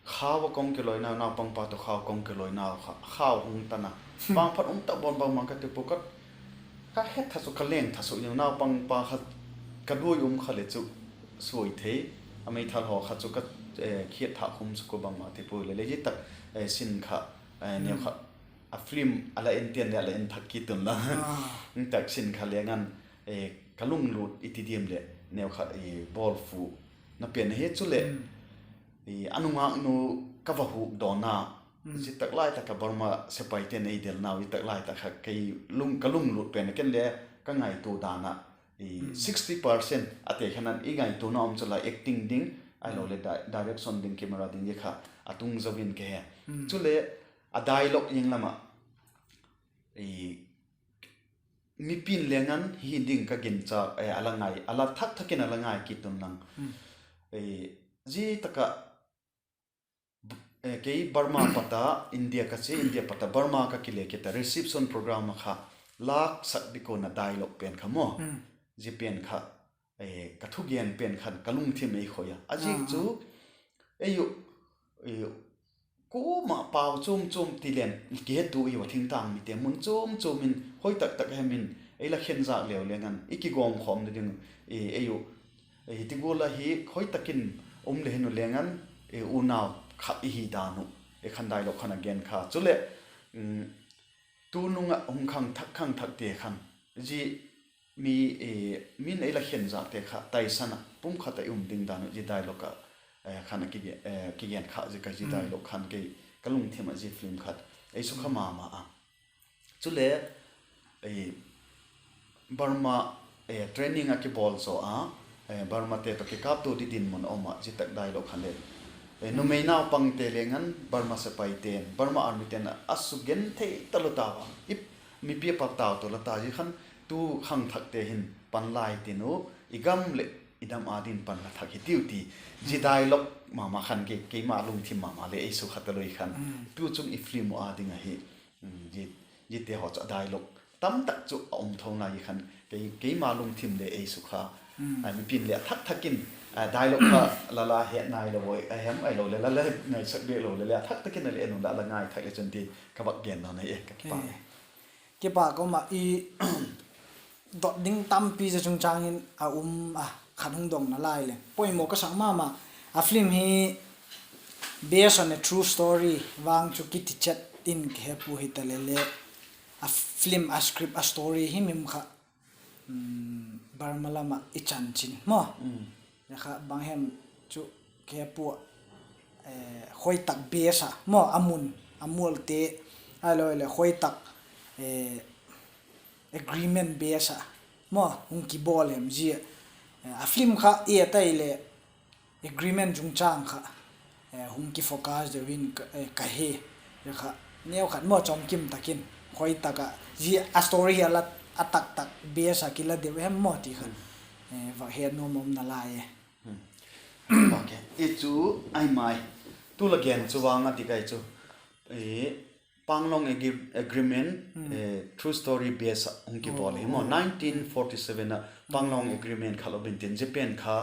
khau a kong kiloinau, naupangpa tawh khau kong kiloinau kha, khau hung tan a, vangphat um tak bawn bangma ka ti pua ka, ka het tha chu ka leng tha suk ding, naupangpa kha ka duai um kha le chu suai thei, a meithal haw kha chu ka khiat thak khum suk ua bangma ti pua le le zia tak scene kha, neu kha a film a la en tian le a la en thak kit un la. Tak scene kha leng an, ka lunglut i ti diam leh neu kha bawl phu na pen ahi chuleh, a nungaknu ka va hukdawn a, zia tak lai tak ah Burma sepaite'n ei delnau zia tak lai tak kha ka lunglut pen a ken le ka ngaitua dan ah sixty percent a te khan an i ngaituana um chu la acting ding, ahilo le direction ding, camera ding zia kha a tung zo in ka he. Chule a dialogue ing lam ah mipi'n leng an hi ding ka ginchâk, a la ngai, a la thak thak in a la ngai kit un lang. Zia tak ah kei Burma pat a India ka chia, India pat a Burma ka kile kit a, reception program ah kha lâksak ding kuan a dialogue pen kha maw, zia pen kha ka thugen pen khan ka lungthim ei khoi a. A ziak chu ei u kuama pau chuam chuam ti leng kihetu i va thingtâng mite mun chuam chuam in hoi tak tak hem in ei la khenzâk leu leng an i kigawmkhawmna ding u, ei u ti gual a hi hoi tak in um le hin u leng an, unau khat i hi dan uh, khan dialogue khan a gen kha. Chuleh tunung ah hung khang thak khang thakte khan zia mi, min ei la khenzâkte kha taisan ah pum khat ah i um ding dan uh zia dialogue ah khan kigen kha. Zia ka zia dialogue khan kei ka lungthim ah zia film khat ei sukha ma ma a. Chule Burma training a kibawl zaw a, Burmate tawh kikâptua di dinmun a um ah zia tak dialogue khan le numei naupangte leng an Burma sepaite'n, Burma armyte'n a sugenthei talo tau a, mipi a pau talo ta zia khan tu khangthakte hin pan lai tin u, i gam leh i dam â ding pan la thak hi tiu ti, zia dialogue ma ma khan keima lungthim ma ma le ei sukha talo i khan, tu chung i film u â ding ahi. Ziate haw chu a dialogue tamtak chu a um tho nai i khan, keima lungthim le ei sukha. Mipi'n le a thak thak in dialogue kha la la het nai lo a hem, ahilo le la la ngaisak bêk lo le le a thak tak in a le en un la la ngai thak le chun ti ka vak gen nawn ahi e, ka kipâk e. Kipâk um ah i dot ding tampi zia chungchâng in a um a, khat hung dong nalai le poimaw ka sak ma ma. A film hi based on a true story vang chu kiti chet in ka he pua hita le le, a film, a script, a story himhim kha Burma lam ah i chanchin maw, kha bang hem chu ka he pua, khoi tak base ah maw, a mun, a mualte, ahilo le khoi tak agreement base ah maw hung kibawl hem zia, a film kha i et ai le agreement chungchâng kha hung kifocus deu in ka he. Kha neu khat maw chawmkim tak in khoi tak ah zia a story hi a la, a tak tak base ah kila deu hem maw ti khan vak het nuam um nalai e. I chu ai mai, tu la gen chu vang a dik ai chu, Panglong Agreement true story base ah hung kibawl hi maw, nineteen forty seven ah Panglong Agreement kha lo in tin, zia pen kha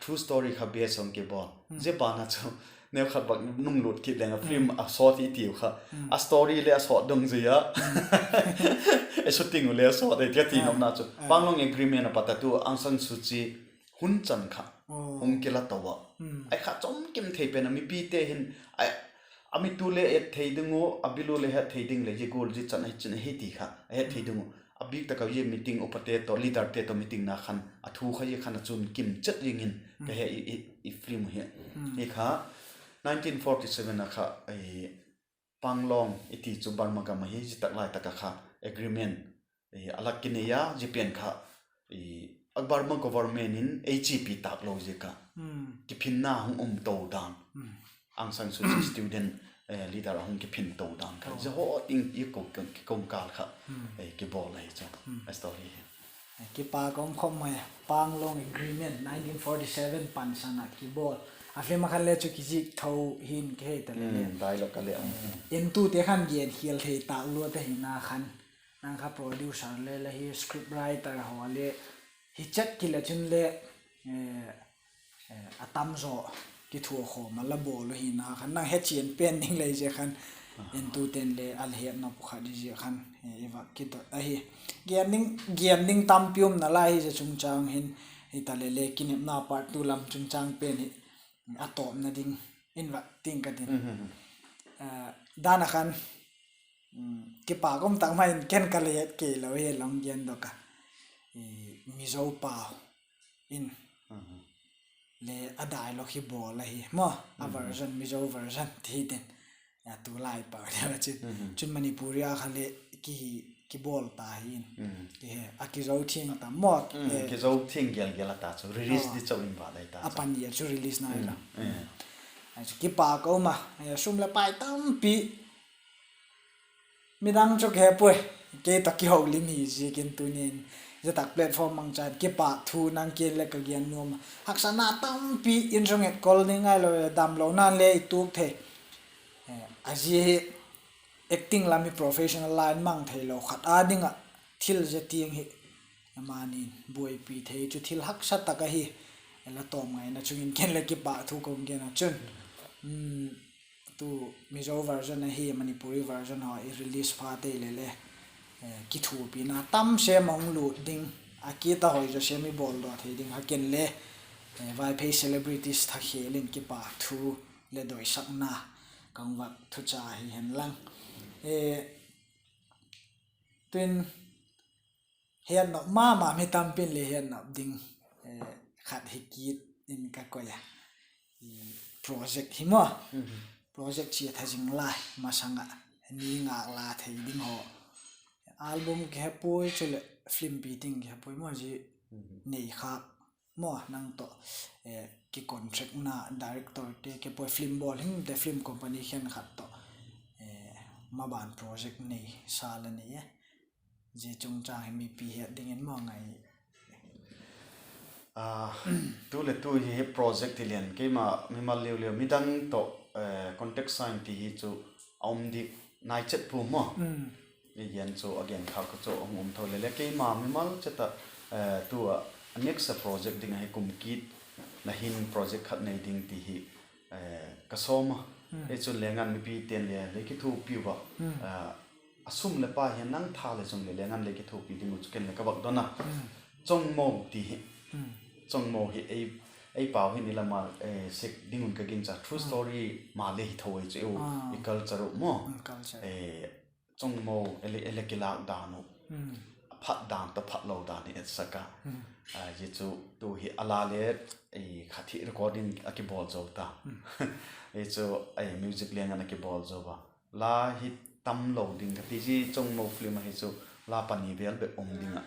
true story kha base hung kibawl. Zia ban a chu neu khat bak nunglut kit leng a film a sawt i tiu kha, a story le a sawt dungzui a, a shooting u le a sawt e ti a ti nopna chu Panglong Agreement a pat a tu Aung San Suu Kyi hun chan kha hung kila to a, ai kha chawmkim thei pen a mipite hin a mitu le a et thei ding u, a bil u le het thei ding leh zia gual zia chan ahi chin ahi ti kha a het thei ding u, a bik tak a zia meeting upate tawh leaderte tawh meetingna khan a thu kha zia khan a chun kim chet zing in ka he i film hi. Hi kha nineteen forty seven a kha Panglong i ti chu Burma gam ahi, zia tak lai tak a kha agreement a la kinei a, zia pen kha Burma government in ei chipi tâk lo ziak a kiphinna hung um to dan, Aung San Suu Kyi student leader a hung kiphin to dan kha, zia haw ding i ko, kikon kâl kha kibawl ahi chu, a story hi. Kipâk um khawp mai, Panglong Agreement nineteen forty seven pansan ah kibawl. A film a khan le chu kizik tho hin kihei ta le le, dialogue ka le, entute khan gen khial thei tâk lua ta hina khan, nang kha producer le la hi, script writer haw le hi chet kile chun le, a tam zaw kithuakhawm a la bawl u hina khan nang hechian pen ding lei zia khan, entute'n le a la hetna pakhat hi zia khan i va kidot ahi. Gen ding, gen ding tampi umna lai hi zia chungchâng hin, hita le le Kinepna part two lam chungchâng pen hi a tawpna ding in va ting ka tin. Dan a khan, kipâk um tak mai in ken ka la het kei lo hi la hung gendok a, Mizo pau in le a dialogue hi bawl ahi maw, a version, Mizo version ti tin, a tulai pau deu a chun, chun Manipuri a kha le kihi, kibawl ta hi in, a kizo thiang ta maw, kizo thiang gel gel a ta chu, release di chau in va dai ta a chu, pani a chu release nai lo. Chu kipâk a um a, sum leh pai tampi midang chu ka he puai, kei tawh kiholim hi ziakin tuni'n zia tak platform mangchan kipâk thu nang kiang le ka gen nuam a. Haksatna tampi in sung et kol ding ngailo, damlona'n le i tuak thei. A zia hi acting lam hi professional line mang theilo khat â ding ah thil zia tiang hi, amani'n buaipi thei chu thil haksa tak ahi. La tawm ngaina chung in ken le kipâk thu ka hung gen a chun, tu Mizo version ahi, Manipuri version haw i release phat tei le le, kithuapina tam sem a hung lût ding, a kit a hoi zaw sem i bawldaw thei ding kha ken le Vaiphei celebrities thakhel in kipâk thu leh doisakna ka hung vak thucha hi hen lang. Tu'n hetnop ma ma mi tampi'n le hetnop ding khat hi kit in ka koi a. Project hi maw, project chia tha zing lai masang ah, ni ngâk la thei ding haw, album kihepuai chuleh film pi ting kihepuai maw, zia nei khâk maw, nang tawh kicontractna directorte kihepuai, film bawl himte film company khenkhat tawh maban project nei sa la nei e. Zia chungchâng hi mipi het dingin maw ngai, tu leh tu hi project ti lian keima mimal liu liu midang tawh contact sign ti hi chu a um dik nai chet pua maw. I gen chu a gen khâk kha chu a hung um tho le le keima mimal chet ah, tu ah a next a project ding ahi kum kit na hin project khat nei ding ti hi ka sawm a. Ei chun Lengan mipite'n le lei kithuapi ua, a sum leh pai hi nang tha le chung leh Lengan lei kithuapi ding uh chu ken le ka vak don a. Chongmo ti hi, Chongmo hi ei pau hin i lam a sek ding un ka gingcha, true story ma le hi tho ei chu, i culture uh maw. Chongmo ei le kilâk dan uh a phat dan tawh phat lo dan hi etsak a. Zia chu tu hi a la le khat hi recording a kibawl zo ta, ei chu music Lengan a kibawl zo a. La hi tam lo ding ka ti, zia Chongmo film ahi chu la pani vel bep um ding ah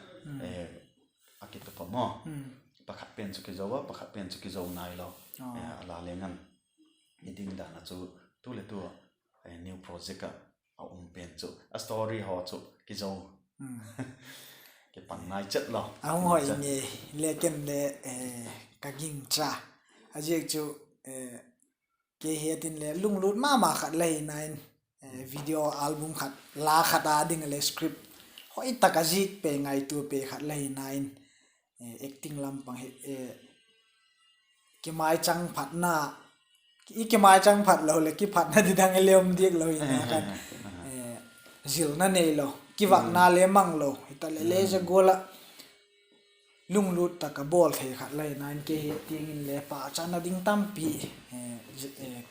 a kitup a maw. Pakhat pen chu kizo a, pakhat pen chu kizo nai lo. A la Lengan i ding dan a chu tu leh tu a new project ah a um pen chu a story haw chu kizo, kipan nai chet lo. A hung hoi ngei le ken le ka gingcha. A ziak chu kei het in le lunglut ma ma khat la hina in, video album khat, la khat a ding a le script hoi tak a zik pei, ngaitua pei khat la hina in, acting lam pang hi kimaichang phatna, i kimaichang phat lo leh kiphatna didang i le um diak lo hina khan, zilna neilo, kivakna le mang lo hita le le zia gual ah lunglut tak a bawl thei khat la hina in kei het tiang in le pachatna ding tampi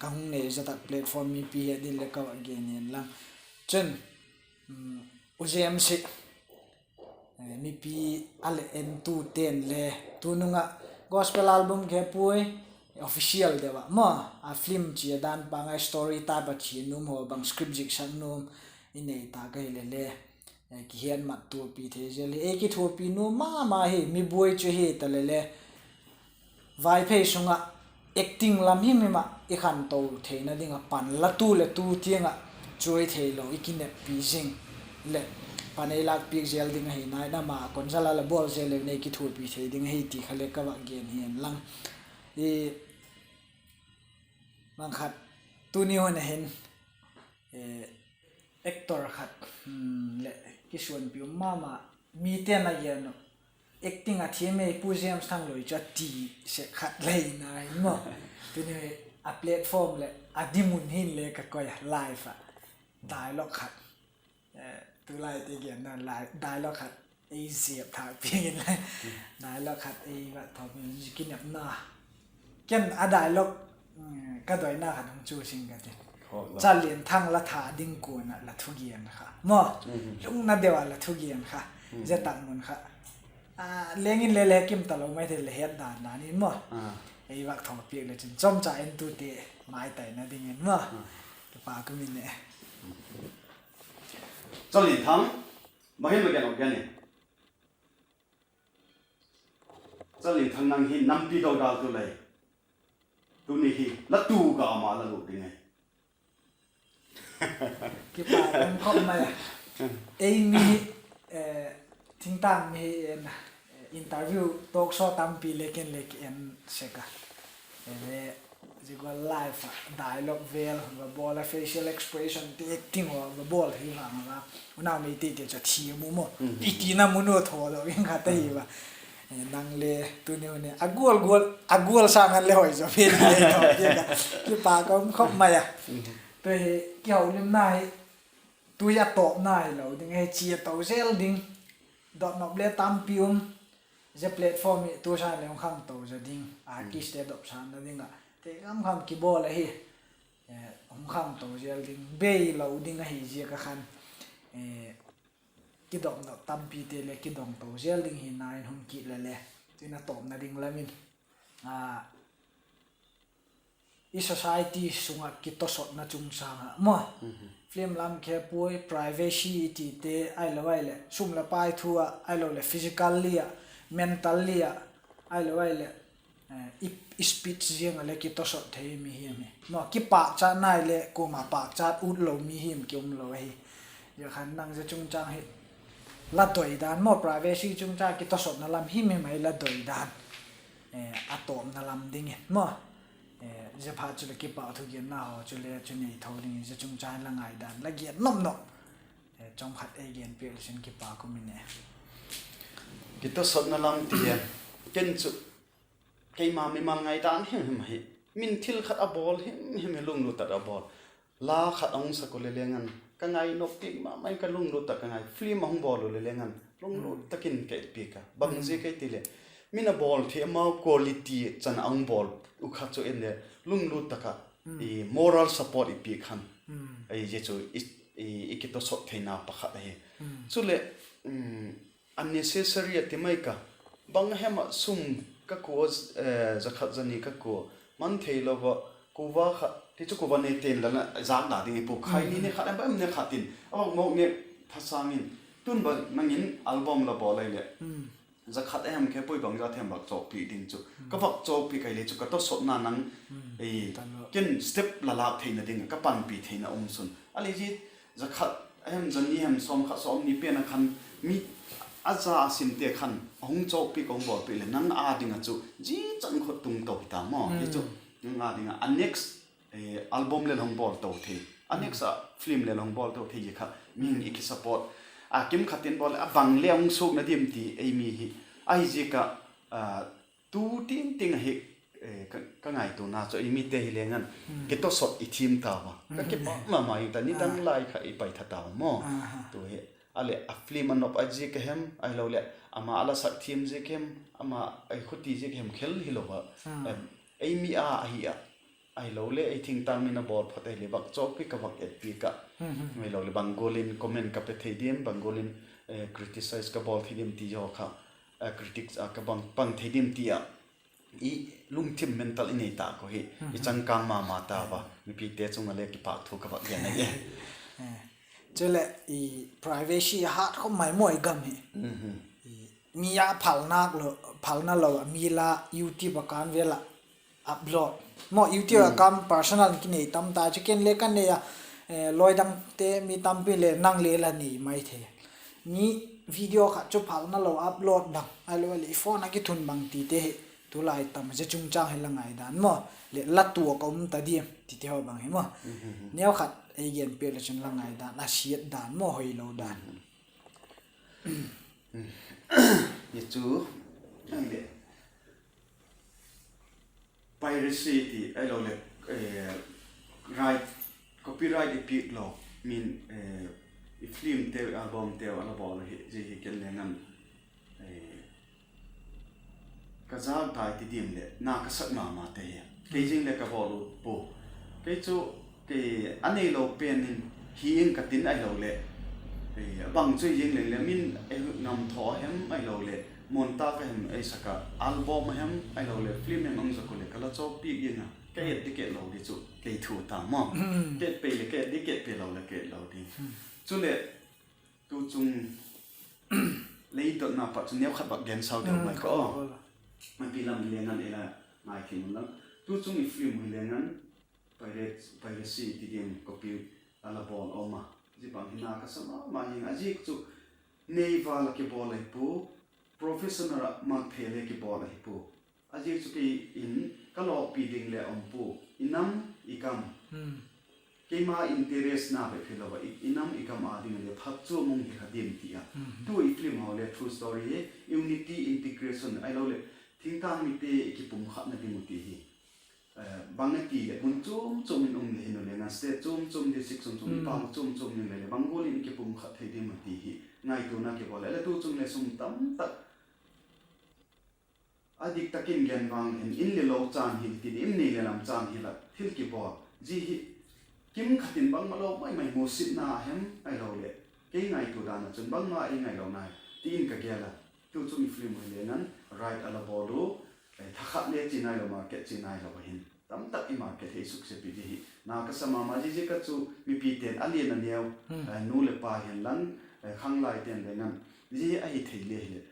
ka hung nei, zia tak platform mipi het ding le ka va gen in lang. Chun, u James hi mipi a le entute'n le tunung ah gospel album kihepuai, official deu ah maw, a film chia dan pang a story type a chia nuam haw bang script ziksak nuam i nei ta ka hile le, kihet mat tuapi thei zel hi ei kithuapi nuam ma ma hi, mi buai chu hi ta le le Vaiphei sung ah acting lam himhim ah i khanto theina ding ah pan la tu leh tu tiang ah chuai theilo i kineppi zing leh pan ei lâkpiak zel ding ahi nai in, ama Konzala la bawl zel leu nei kithuapi thei ding ahi ti kha le ka vak gen hi en lang. Bang khat, tuni hun a hin actor khat leh kisuanpi um ma ma, mite'n a gen uh, acting a thiam ei Pu James Thangloi chu a ti sek khat le hi nai in maw. Tuni a platform leh a dinmun hin le ka koi a, live ah dialogue khat, tulaite genna dialogue khat ei zep thâk piak in le, dialogue khat ei va thawm in, kinepna, ken a dialogue ka doina khat hung chu sing ka ti. Chalianthang la that ding kuan ah la thugen kha maw, lungna deu ah la thugen kha, zia tak mun kha leng in le le kim talo mai thei le het dan dan in maw, ei vak thawm piak le chin chomcha entute maitaina dingin maw, kipak um in e. Chalianthang, bang hin la gen uh gen e? Chalianthang, nang hi nampi dodaltu lei, tuni hi la tu ga ma la lut ding ahi. Kipak um khop mai a. Ei mi, thingtâng mi hi en, interview, talk show tampi le ken le ki en sek a, le zia gual live ah dialogue vel va bawl a, facial expression ti acting haw va bawl hi vang a, unau Meiteite chu a thiam u maw, i tina mun u thaw lo in kha ta hi va. Nang le tuni hun a gual gual, a gual sâng an le hoi zaw pen le thaw ti ka, kipak um khop mai a. Tu hi kihoulimna hi, tu hi a tawpna hilo ding ahi, chia to zel ding, dotnop le tampi um. Zia platform hi tu sâng le hung khangto zaw ding, artistte dopsakna ding ah te kham kham kibawl ahi, hung khangto zel ding, bei lo ding ahi ziak a khan, kidopnop tampite le kidongto zel ding hi nai in hung kit le le, tin a tawpna ding lam in i society sung ah kitawsotna chungchâng ah maw, film lam khepuai, privacy i tite ahilo ahileh sum leh pai thu ah, ahilo leh physically ah, mentally ah, ahilo ahileh i speech ziang ah le kitawsot thei mi him hi maw, kipâkchat nai leh kuama pâkchat ut lo mi him ki um lo ahi. Zia khan nang zia chungchâng hi la doi dan maw, privacy chungchâng kitawsotna lam himhim ah la doi dan, a tawpna lam dingin maw, zia phat chu leh kipak thugenna haw chu le chu nei tho dingin zia chungchâng la ngaidan la gen nop nop chawm khat ei gen piak le chin kipak um in e. Kitawsotna lam ti a, ken chu keima mimal ngaidan himhim ahi. Min thil khat a bawl himhim hi lunglut tak a bawl. La khat a hung sak u le leng an ka ngai nop piak ma ma in, ka lunglut tak ka ngai. Film a hung bawl u le leng an lunglut tak in ka et piak a. Bang ziak ei ti leh, min a bawl thei amau quality chan a hung bawl u kha chu en le lunglut tak ah moral support i piak khan, zia chu i kitawsot theina pakhat ahi. Chuleh unnecessary a ti mai ka, bang hem ah sum ka kua, za khat za ni ka kua, man theilo ah kuva khat ti chu kuva neite'n la na zâk da ding i pu khai ni ne khat em ba em ne khat in a bang mawk ne thasâng in, tun ba nang in album la bawl ai leh za khat a hem khepuai bang za them vak chawkpiak ding chu, ka vak chawkpiak ai le chu ka tawsotna nang, ken step la lâk theina ding ah ka panpi theina um sun a le zia za khat a hem za ni hem sawm khat sawm ni pen a khan mi a za a simte khan a hung chawkpiak a hung bawlpiak leh nang â ding ah chu zia chan kha tung to hi ta maw. Hi chu nang â ding ah a next album le la hung bawl to thei, a next ah film le la hung bawl to thei zia kha mihing i kisupport a, kim khat in bawl leh a bang le a hung suakna diam ti ei mi hi ahi ziak ah, tu tin ting ahi, ka ngaituana chu ei mite hi leng an kitawsot i thiam tau a, ka kipak ma ma in ta, nidang lai kha i paitha tau maw. Tu hi a leh a film a nop a ziak a hem ahilo leh ama a la sak thiam ziak hem, ama ei khuti ziak hem khel hilo a, ei mi a ahi ah, ahilo leh ei thingtâng min a bawl phot ahileh vak chawkpiak ka vak etpiak ah, ahilo leh bang gual in comment ka pe thei diam, bang gual in criticize ka bawl thei diam ti zaw kha, critics a ka bang pang thei diam ti ah i lungthim mental i nei ta kha hi i changkâng ma ma tau a, mipite chung ah le kipakthu ka vak gen ahi. Chuleh privacy hat khawp mai maw i gam hi. Mi a phalna lo a mi la YouTube a kan vel ah upload maw, YouTube account personal kinei tam ta chu, ken le ka nei a, lawi dangte mi tampi le nang le la nei mai thei. Mi video khat chu phalna lo upload bang, ahilo le i phone ah kithun bang tite hi tulai tam zia chungchâng hi la ngaidan maw, leh la tuak a um ta diam tite haw bang hi maw, neu khat ei gen piak le chun la ngaidan, a siat dan maw, hoilo dan. Hi chu, ahileh piracy ti ahilo leh, right, copyright i piak lo, min, i film teu, album teu a la bawl hi, zia hi ken leng an ka zâk tai ti diam leh na ka sak ma ma te hi. Kei zing le ka bawl ut pua. Kei chu, kei a neilo pen in hi ing ka tin ahilo leh, bang chu zing leng le min ei ngam thaw a hem ahilo leh, montage a hem ei sak a, album a hem ahilo leh film hem ang zak u leh ka la chawk piak ding a, ka et di ka et lo di chu kei thu ta maw. Ka et pei leh ka et di, ka et pei lo leh ka et lo di. Chuleh tuchung lei dotna pat chu neu khat bak gen sau deu mai ka aw. Mipi lam hi leng an ei la ngai thei un lang. Tuchung i film hi leng an piracy ti diam, copy a la bawl um a. Zia bang hi na ka sa ma ma ing a, ziak chu nei val ah kibawl ahi pua, professional ah mak thei le kibawl ahi pua. A ziak chu kei in ka lawkpi ding le um pua, i nam i gam, keima interest na bep hilo a, i nam i gam â ding a le phat chu mung hi kha diam ti a. Tu i film haw le true story hi, unity, integration ahilo leh thingtâng mite i kipumkhatna ding uh ti hi. Bang a ti leh mun chuam chuam in um le hin u leng an, state chuam chuam, district chuam chuam, i pau chuam chuam ding le le bang gual in i kipumkhat thei ding uh ti hi ngaituana kibawl le, le tuchung le sum tam tak a dik tak in gen vang le hin, in le lo chân hi tin, in nei le lam chân hi la thil kibawl zia hi, kim khat in bangmalo mai mai musitna hem ahilo leh kei ngaitua dan ah chun bangma ei ngailona hi ti in ka gel a. Tuchung i film hi leng an right a la bawl u, thakhat le chi nailo, market chi nailo a hin tam tak i market hi suksepi di hi na ka sa ma ma. Ziaziak a chu mipite'n a lian a neu, nu leh pa hi'n lang, khanglaite'n leng an, zia hi ahi thei le hileh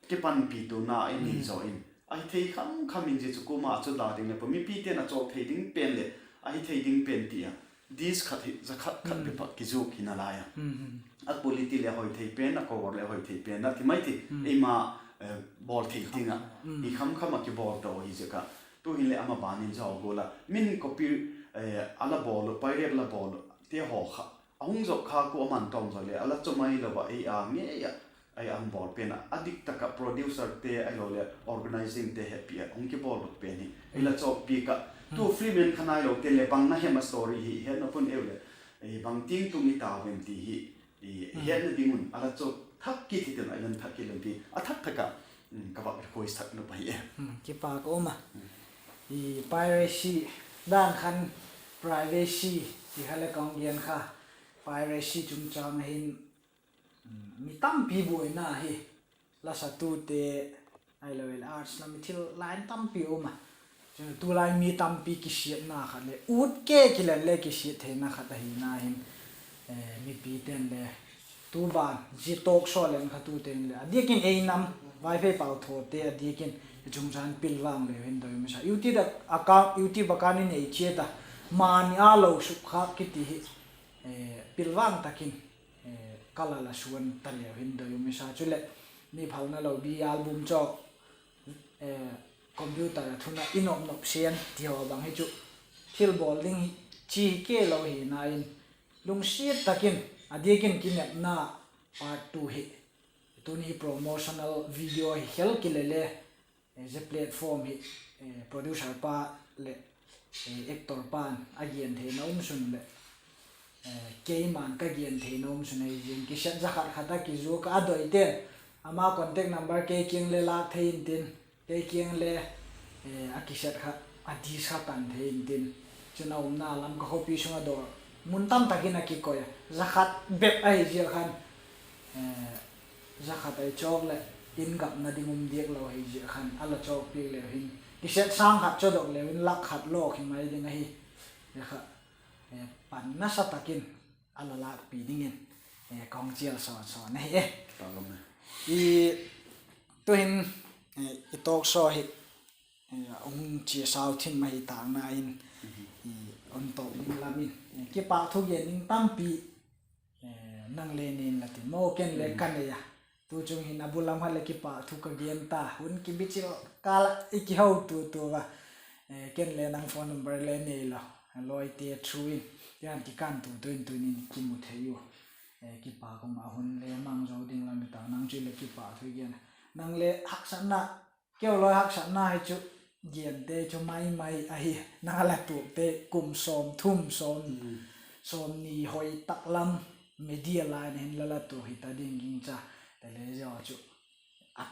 kipanpituana i nei zaw in, ahi thei kham kham in, zia chu kuama chu la ding le pua, mipite'n a chawk thei ding pen leh ahi thei ding pen ti a, disc khat hi za khat khat bep ah kizuak hi nalai a. A quality le a hoi thei pen, a cover le a hoi thei pen a ti mai ti, eima bawl thei ding ah i kham kham ah kibawl to hi ziak a. Tu'hin leh ama ban in zaw gual a min copy a la bawl u, pirate la bawl u te haw kha a hung zawk kha kua a man tawm zaw le a la chaw mai lo ah ei â ngei ah, ei a hung bawl pen ah a dik tak ah producerte ahilo leh organisingte hepi ah hung kibawl lut pen hi ei la chawkpiak ah. Tu film en kha nailote'n leh bang na hem a story hi hetna pun eu leh, bang tiang tung i tau em ti hi hetna ding un a la chawk thak kit hi tin, a la thak kit lem ti a thak thak ah ka vak request thak nop ahi e. Kipak um a. Piracy dan khan privacy ti kha le ka hung gen kha, piracy chungchâng a hin mi tampi buaina hi, lasatute ahilo le arts lam i thil line tampi um a. Chun tulai mi tampi kisiatna khat leh ut ke kilen le kisiat theina khat ahina hin, mipite'n le tu ban zia talk show leng kha tute'n le a diak in ei nam Vaiphei pau thawte a diak in i chungchâng pilvang leu hin doi um i sa. YouTube account in ei chiat a, mani a lo sukkhâk kiti hi pilvang tak in ka la la suan ta leu hin doi um i sa. Chuleh mi phalna lo bi album chawk computer a thun ah i nop nop sian ti haw bang hi chu thil bawl ding hi chi hi kei lo hina in, lungsiat tak in a diak in kinepna part two hi, tuni hi promotional video hi khel kile le, zia platform hi producer pa leh actor pa'n a gen theina um sun leh keima'n ka gen theina um sun ei zing, cassette za khat khat a kizuak a, a doite'n ama contact number kei kiang le lâk thei intin, kei kiang le a cassette kha, a disc kha tan thei intin. Chun a umna lam ka khawpi sung a dawr mun tam tak in a kikoi a, za khat bep ahi ziak khan, za khat ei chawk leh in gapna ding um diak lo ahi ziak khan a la chawkpiak leu hin, cassette sâng khat chawdok leu in lak khat lawk hi mai ding ahi. Zia kha pan nasa tak in a la lâkpi dingin ka hung chial sawn sawn ahi e. Tu'hin i talk show hi hung chia sau thim ahi tâkna in, hun tawp ding lam in kipâk thu gen ding tampi nang le nei inla tin maw, ken le ka nei a. Tu chung hin a bul lam khat leh kipâk thu ka gen ta, hun kibichil kâl ah i kihotua tua a, ken le nang phone number le nei lo, lawite through in, tiang kikântua tu in tun in kimu thei u. Kipâk um a, hun le mang zo ding lam i ta, nang chu leh kipâk thu i gen a. Nang le haksatna, keu lawi haksatna hi chu, gente chu mai mai ahi, nang a la tuakte kum sawmthum, sawm, sawmni hoi tak lam media line hin la la tuak hita ding gingcha, te le zia chu a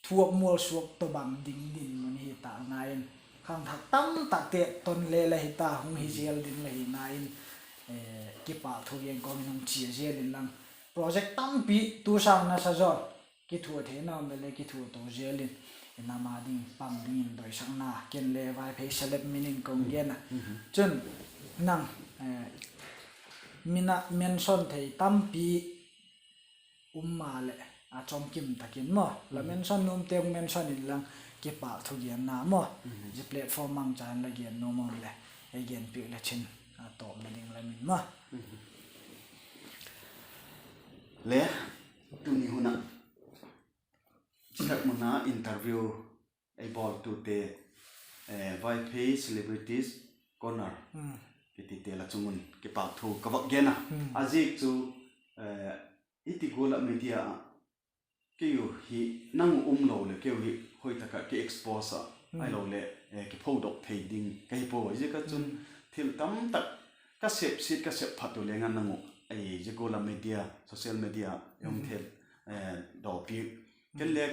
thuak mual suak tawhbang ding dinmun hi tâkna in, khangthak tamtakte ton le la hita, hung hi zel ding la hina in, kipâk thu gen kawm in hung chia zel inlang, project tampi tu sâng nasa zaw kithua theina um le le kithua to zel in, i nam a ding pang dingin doisakna ken le Vaiphei celeb min in ka hung gen a. Chun nang min a mention thei tampi um maleh, a chawmkim tak in maw, la mention nuamte hung mention inlang, kipâk thu genna maw, zia platform mangcha in la gen nuam um leh, ei genpiak le chin, a tawpna ding lam in maw. Le, tuni hun ah, Chithak mun a interview ei bawltute, Vaiphei Celebrities Corner kitite la chung un kipâk thu ka vak gen a. A ziak chu, i ti gual ah media ah keu hi, nang u um lo leh keu hi hoi tak ah ki expose ah, ahiloleh kiphodok thei ding ka hi puai. Ziak ah chun thil tamtak ka sep siat, ka sep phat u leng a nang uh, zia gual ah media, social media i um thei, dawpi, ken le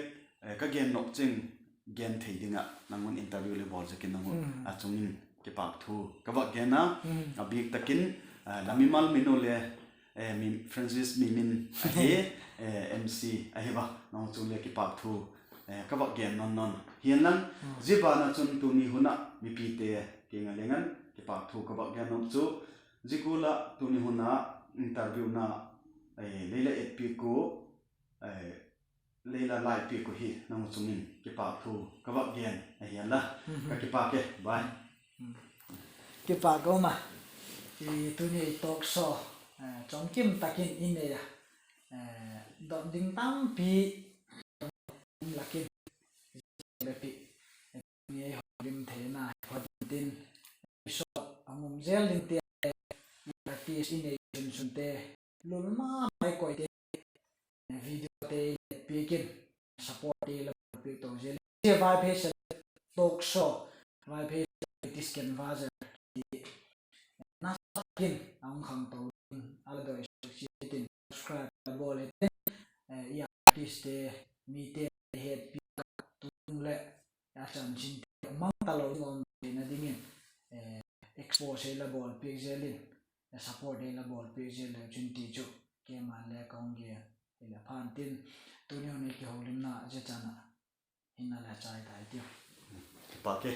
ka gen nop ching gen thei ding ah nang un interview le bawl ziakin nang uh a chung in kipâk thu ka vak gen a. A bîk tak in, la mimal min u le, Francis Mimin ahi, MC ahi a, nang u chung le kipâk thu ka vak gen nawn nawn. Hi'n lang, zia ban ah chun tuni hun ah mipite kiang a leng an kipâk thu ka vak gen nop chu, zia gual ah tuni hun ah interview na lei la etpiak u, lei la laipiak u hi nang u chung in kipâk thu ka vak gen ahi a. Ka kipâk e, bye. Kipâk um a, tuni talk show chawmkim tak in i nei a, dot ding tampi um lak in, zia bep hi tuni ei hawmlim theina hi pha ding tin, episode a um zel dingte, artist i nei sunsunte, lul ma mai koite, videote i etpiak in, support te la bawlpiak to zel in, zia Vaiphei Celeb Talk Show, Vaiphei Celebrities Conversation, nasa tak in a hung khangto ding a la doi suk chiat in subscribe la bawl hitin, i artistte, mite hetpi a tung leh a chanchinte mang talo ding um theina dingin, expose ei la bawlpiak zel in, support ei la bawlpiak zel leu chin ti chu keima'n le ka hung gen. Hileh pha'n tin, tuni hun i kihoulimna zia chan ah hin a la chai tai tiu. Kipâk e.